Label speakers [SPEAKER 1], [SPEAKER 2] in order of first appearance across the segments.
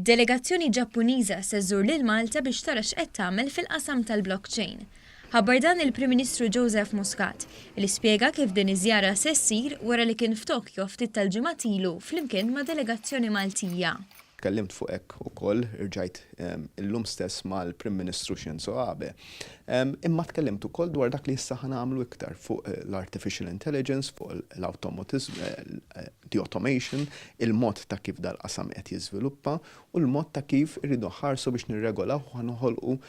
[SPEAKER 1] Delegazzjoni Ġappuniża se żżur lil Malta biex tara x'qed tagħmel fil-qasam tal-blockchain. Ħabbar dan il-Prim Ministru Joseph Muscat, li spjega kif din iż-żjara se ssir wara li kien f'Tokjo ftit tal-ġimgħat ilu flimkien ma' delegazzjoni Maltija.
[SPEAKER 2] Tkellimt fuq hekk ukoll, irġajt illum stess mal-Prim Ministru Shinzo Abe. Imma tkellimt ukoll dwar dak li issa ħa nagħmlu iktar fuq l-artificial intelligence, fuq l-automatism, the automation, il-mod ta' kif dal-qasam qed jiżviluppa u l-mod ta' kif irridu nħarsu biex nirregolaw u noħolqu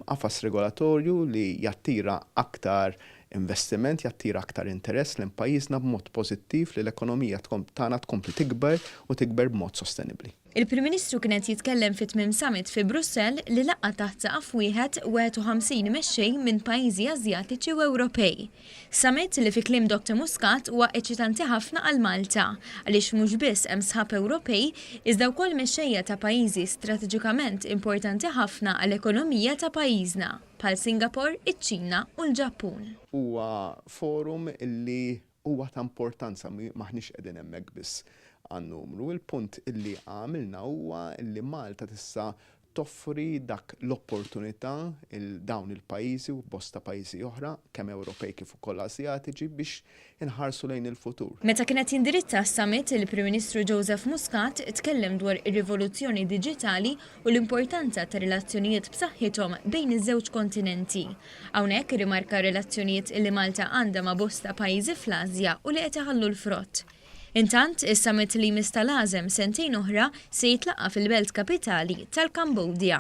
[SPEAKER 2] qafas regolatorju li jattira aktar investiment, jattira aktar interess lejn pajjiżna b'mod pożittiv li l-ekonomija tagħna tkompli tikber u tikber b'mod sostenibbli.
[SPEAKER 1] Il-Prim Ministru kien qed jitkellem fi tmiem summit fi Brussell li laqqa' taħt saqaf wieħed 51 mexxej minn pajjiżi Asjatiċi u Ewropej. Summit li fi kliem Dr Muscat huwa eċitanti ħafna għal Malta għaliex mhux biss hemm sħab Ewropej iżda wkoll mexxejja ta' pajjiżi strateġikament importanti ħafna għall-ekonomija ta' pajjiżna bħal Singapore, iċ-Ċina u l-Ġappun.
[SPEAKER 2] Huwa forum li huwa ta' importanza, m'aħniex qegħdin hemmhekk biss għan-numru. Il-punt illi għamilna huwa li Malta tista' toffri dak l-opportunità lil dawn il-pajjiżi u bosta pajjiżi oħra, kemm Ewropej kif ukoll Asjatiċi, biex inħarsu lejn il-futur.
[SPEAKER 1] Meta kien qed jindirizza s-summit, il-Prim Ministru Joseph Muscat tkellem dwar ir-rivoluzzjoni diġitali u l-importanza ta' relazzjonijiet b'saħħithom bejn iż-żewġ kontinenti. Hawnhekk irrimarka relazzjonijiet li Malta għandha ma' bosta pajjiżi fl-Asja u li qed iħallu l-frott. Intant, is-summit li jmiss tal-ASEM sentejn oħra se jitlaqqa' fil-belt kapitali tal-Kambodja.